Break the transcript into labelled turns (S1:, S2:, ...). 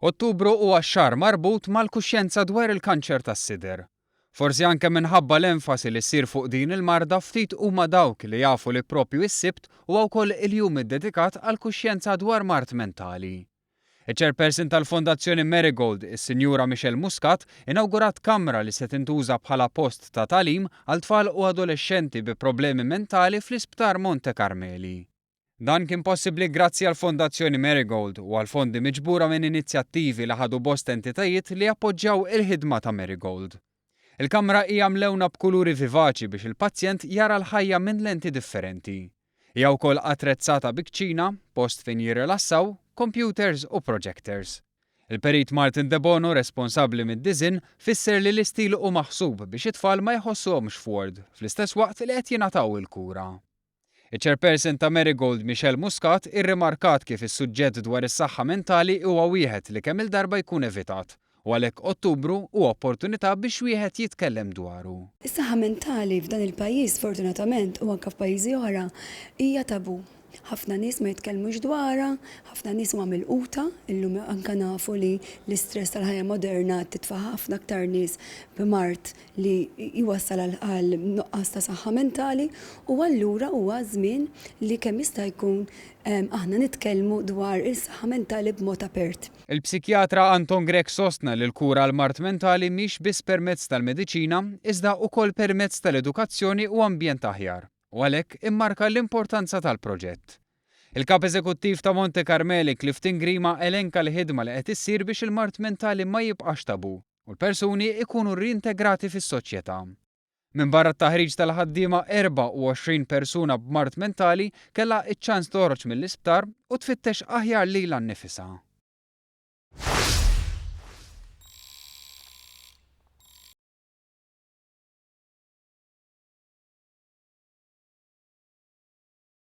S1: Ottubru huwa x-xahar marbut mal-kuxjenza dwar il-kanċer tas-sider. Forsi anke minħabba l-enfasi li ssir fuq din il-marda ftit huma dawk li jafu li proprju s-Sibt huwa wkoll il-jum iddedikat għall-kuxjenza dwar mard mentali. Iċ-Chairperson tal-Fondazzjoni Marigold, is-Sinjura Michelle Muscat, inawgurat kamra li se tintuża bħala post ta' tagħlim għal tfal u adolexxenti bi problemi mentali fl-Isptar Monte Carmeli. Dan kien possibbli grazzi għall-Fondazzjoni Marigold u għall-fondi miġbura minn inizjattivi li ħadu bosta entitajiet li jappoġġjaw il-ħidma ta' Marigold. Il-kamra hija mlewna b'kuluri vivaċi biex il-pazjent jara l-ħajja minn lenti differenti. Hija wkoll attrezzata bi kċina, post fejn jirrilassaw, computers u projectors. Il-Perit Martin Debono, responsabbli mid-diżinn, fisser li l-istil hu maħsub biex it-tfal ma jħossuhomx f'ward, fl-istess waqt li qed jingħataw il-kura. Iċ-Chairperson ta' Marigold Michelle Muscat irrimarkat kif is-suġġett dwar is-saħħa mentali huwa wieħed li kemm-il darba jkun evitat u għalhekk Ottubru huwa opportunità biex wieħed jitkellem dwaru.
S2: Is-saħħa mentali f'dan il-pajjiż sfortunatament u anke f'pajjiżi oħra hija tabù. Ħafna nies ma jitkellmux dwarha, ħafna nies huma milquta, illum anke nafu li l-istress tal-ħajja moderna qed titfa' ħafna aktar nies b'mard li jwassal għal nuqqas ta' saħħa mentali u allura huwa żmien li kemm jista' jkun aħna nitkellmu dwar is-saħħa mentali b'mod apert.
S1: Il-psikjatra Anton Grech sostna li l-kura għall-mard mentali mhix biss permezz tal-mediċina iżda ukoll permezz tal-edukazzjoni u ambjent aħjar u għalhekk immarka l-importanza tal-proġett. Il-Kap Eżekuttiv ta' Monte Carmeli Clifton Grima elenka l-ħidma li qed issir biex il-mard mentali ma jibqax tabù. u l-persuni jkunu riintegrati fis-soċjetà. Minbarra t-taħriġ tal-ħaddiema 24 persuna b'mard mentali kellha ċ-ċans toħroġ mill-isptar u tfittex aħjar lilha nnifisha.